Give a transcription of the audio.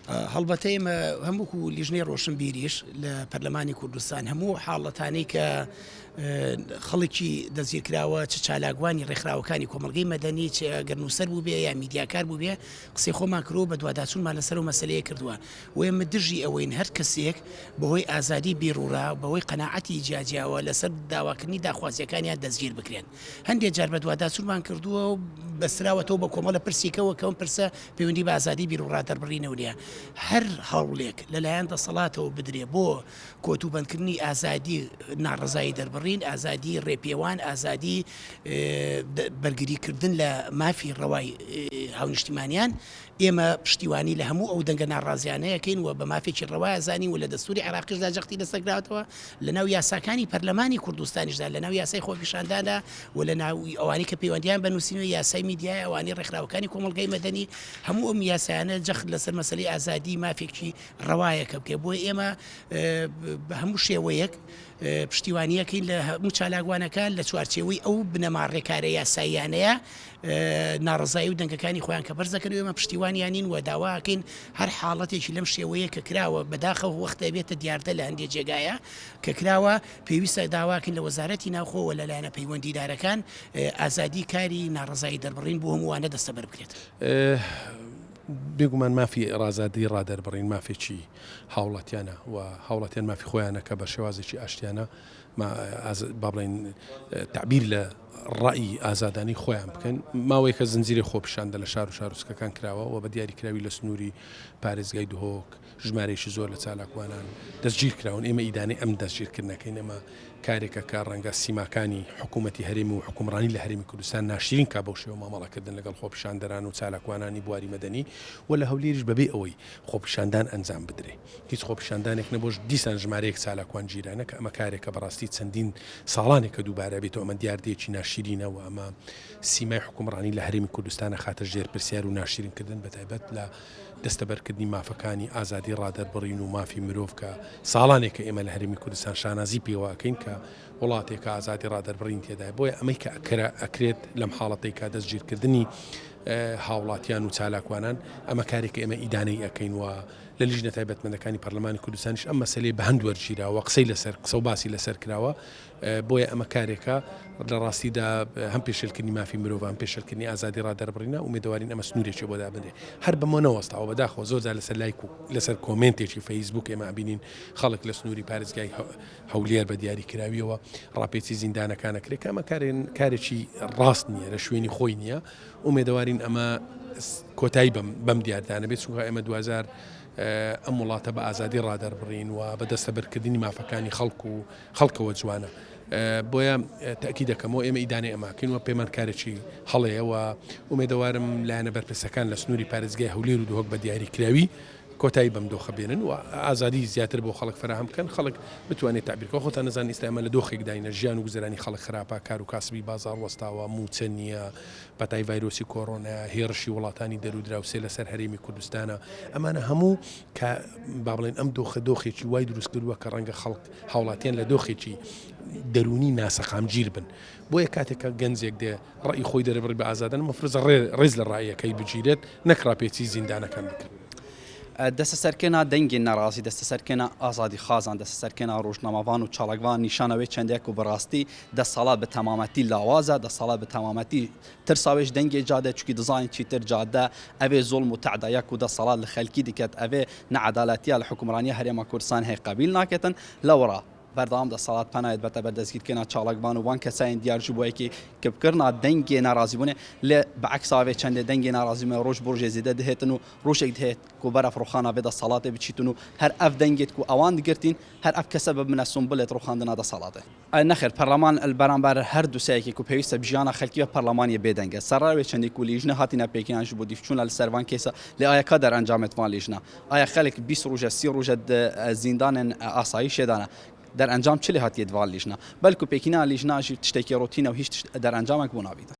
هەڵبەتە ئێمە هەم وەکو لیژنەی ڕۆشنبیریش لە پەرلەمانی کوردستان هەموو حاڵەتانەی کە خەڵکی دەستگیرکراوە چ چالاکوانی ڕێکخراوەکانی کۆمەڵگەی مەدەنی چ گەر نووسەر بووبێ یا میدیاکار بووبێ قسەی خۆمان کردووە بەدواداچوونمان لەسەر ئەو مەسەلەیە کردووە و ئێمە دژی ئەوەین هەر کەسێک بەهۆی ئازادی بیروڕا بەهۆی قەناعەتی جیاجیاوە لەسەر داواکردنی داخوازیەکانیان دەستگیر بکرێن. هەندێک جار بەدواداچوونمان کردووە و بەستراوەتەوە بە کۆمەڵە پرسێکەوە کە ئەم پرسە پەیوەندی بە ئازادی بیروڕادەربڕینەوە نییە. هەر هەوڵێک لەلایەن دەسەڵاتەوە بدرێ بۆ کۆتوبەندکردنی ئازادی ناڕەزایی دەربڕین، ئازادی ڕێپێوان، ئازادی بەرگریکردن لە مافی ڕەوای هاونیشتیمانیان، ئێمە پشتیوانی لە هەموو ئەو دەنگە ناڕازیانە ئەکەین و بە مافێکی ڕەوا ئەزانین و لە دەستووری عێراقیشدا جەختی لەسەر کراوەتەوە، لەناو یاساکانی پەرلەمانی کوردستانیشدا، لەناو یاسای خۆپیشانداندا و لەناو ئەوانەی کە پەیوەندییان بە نووسینەوەی یاسای میدیایە، ئەوانەی ڕێکخراوەکانی کۆمەڵگای مەدەنی، هەموو ئەم یاسایانە جەخت لەسەر مەسەلەی ئازادی مافێکی ڕەوایە کە بکرێت. بۆیە ئێمە بە هەموو شێوەیەک پشتیوانی ئەکەین لە هەموو چالاکوانەکان لە چوارچێوەی ئەو بنەما ڕێکارە یاساییانەیە ناڕەزایی و دەنگەکانی خۆیان کە بەرز دەکەن ئێمە پشتیوانیانین و داوا ئەکەین هەر حاڵەتێکی لەم شێوەیە کە کراوە بەداخەوە وەختە بێتە دیاردە لە هەندێک جێگایە کە کراوە پێویستە داواکەین لە وەزارەتی ناوخۆ و لە لایەنە پەیوەندیدارەکان ئازادی کاری ناڕەزایی دەربڕین بۆ هەمووانە دەستەبەر بکرێت. بێگومان مافی ئازادی ڕادەربڕین مافێکی هاوڵاتیانە و هاوڵاتیان مافی خۆیانە کە بە شێوازێکی ئاشتیانە با بڵێین تەعبیر لە ڕەئی ئازادانەی خۆیان بکەن. ماوەیەکە زنجیرەی خۆپیشاندان لە شار و شارۆچکەکان کراوە و بە دیاریکراوی لە سنووری پارێزگای دهۆک ژمارەیەکی زۆر لە چالاکوانان دەستگیرکراون. ئێمە ئیدانەی ئەم دەستگیرکردنەکەین. ئەمە کارێکە کە ڕەنگە سیماکانی حکوومەتی هەرێم و حوکمڕانی لە هەرێمی کوردستان ناشرین کا بەو شێوە مامەڵەکردن لەگەڵ خۆپیشاندەران و چالاکوانانی بواری مەدەنی و لە هەولێریش بەبێ ئەوەی خۆپیشاندان ئەنجام بدرێ هیچ خۆپیشاندانێک نەبووش دیسان ژمارەیەک چالاکوان گیرانە کە ئەمە کارێکە بەڕاستی چەندین ساڵانێکە دووبارە بێتەوە ئەمە دیاردەیەکی ناشیرینە و ئەمە سیمای حوکمڕانی لە هەرێمی کوردستان ئەخاتە ژێر پرسیار و ناشیرینکردن بەتایبەت لە دەستەبەرکردنی مافەکانی ئازادی ڕادەربڕین و مافی مرۆڤ کە ساڵانێکە ئێمە لە هەرێمی کوردستان شانازی پێوە ئەکەین کە وڵاتێکە ئازادی ڕادەربڕین تێدایە بۆیە ئەمەی کە ئەکرێت لەم حاڵەتەی کە دەستگیرکردنی هاوڵاتیان و چالاکوانان ئەمە کارێکە ئێمە ئیدانەی ئەکەین و لە لیژنە تایبەتمەندەکانی پەرلەمانی کوردستانیش ئەم مەسەلەیە بە هەند وەرگیراوە قسەی لەسەر قسە و باسی لەسەر کراوە بۆیە ئەمە کارێکە لە ڕاستیدا هەم پێشێلکردنی مافی مرۆڤ هەم پێشێلکردنی ئازادی ڕادەربڕینە ئومێدەوارین ئەمە سنوورێکی بۆ دابنرێ هەر بەمە نەوەستاوە بەداخەوە زۆر جار لەسەر لایک و لەسەر کۆمێنتێکی فەیسبوک ئێمە ئەبینین خەڵک لە سنووری پارێزگای هەولێر بە دیاریکراویەوە ڕاپێچی زیندانەکان ئەکرێت کە ئەمە کارێکی ڕاست نییە لە شوێنی خۆی نییە ئومێدەوارین ئەمە کۆتایی بەم دیاردانە بێت چونکە ئێمە دوجار ئەم وڵاتە بە ئازادی ڕادەربڕین و بە دەستەبەرکردنی مافەکانی خەڵک و خەڵکەوە جوانە بۆیە تاکی دەکەمەوە ئێمە ئیدانەی ئەماکەین و پێمان کارێکی هەڵەیە و ئومێدەوارم لایەنە بەرپرسەکان لە سنووری پارێزگای هەولێر و دهۆک بە دیاریکراوی کۆتایی بەم دۆخە بێنن و ئازادی زیاتر بۆ خەڵک فەراهەم بکەن، خەڵک بتوانێت تەعبیر بکات، خۆتان ئەزانن ئیستا ئێمە لە دۆخێکداینە ژیان و گوزەرانی خەڵک خراپە، کار و کاسبی بازاڕ وەستاوە، مووچە نییە، پەتای ڤایرۆسی کۆرۆنایە، هێڕشی وڵاتانی دەر و دراوسێ لەسەر هەرێمی کوردستانە، ئەمانە هەموو کە با بڵێین ئەم دۆخە دۆخێکی وای دروست کردووە کە ڕەنگە خەڵک هاوڵاتیان لە دۆخێکی دەروونی ناسەقامگیر بن، بۆیە کاتێک کە گەنجێک دێ ڕەئی خۆی دەربڕی بە ئازادانە مەفرزە ڕێز لە ڕەئیەکەی بگیرێت نەک ڕاپێچی زیندانەکان بکرێت. دەستەسەرکردنا دەنگێن ناڕازی، دەستەسەرکردنا ئازادیخوازان، دەستەسەرکردنا ڕۆژنامەڤان و چالاکڤان نیشانە وێ چەندە کو بەڕاستی دەسەڵات بە تەمامەتی لاوازە، دەسەڵات بە تەمامەتی ترسا وێش دەنگێ جادە چونکی دزانین چیتر جادە ئەڤێ زوڵم و تەعدایا کو دەسەڵات لە خەلکی دکەت ئەڤێ نەعەدالەتیا لە حوکمڕانیا هەرێما کوردستان هەی قەبیل ناکەتن لەوڕا بەردەوام دەسەڵات پەنایەت بەتە بەر دەستگیرکردنا چاڵکڤان و وان کەسایên دیار ji bo yekê kipkirina dengê nerazîbûnê lê bi eksa vê çendê dengê nerazîbûnê roj bi rojê zêde dihêtin û rojek dihêt ku bera firoxana vê deselatê biçîtin û her ev dengêt ku ewan digirtîn her ev kese bibine sunbulêt roxandina deselatê. Nexêr, perleman li beramber her doseyekê ku pêwîst e bi jiyana xelkî ve perlemaniyê bêdeng e. Serra wê çendî ku lîjne hatîne pêkînan ji bo dîfçûna li ser van kêsa lê aya ka derencamê di van lîjna? Aya xelk 20 roj e 30 roj e di zîndanên asayîşê de ne. Derencam çi lê hatiye di van lîjna? Belku pêkîna lîjna jî tiştekî rotîn e û hîç tişt derencamek bo nabîne.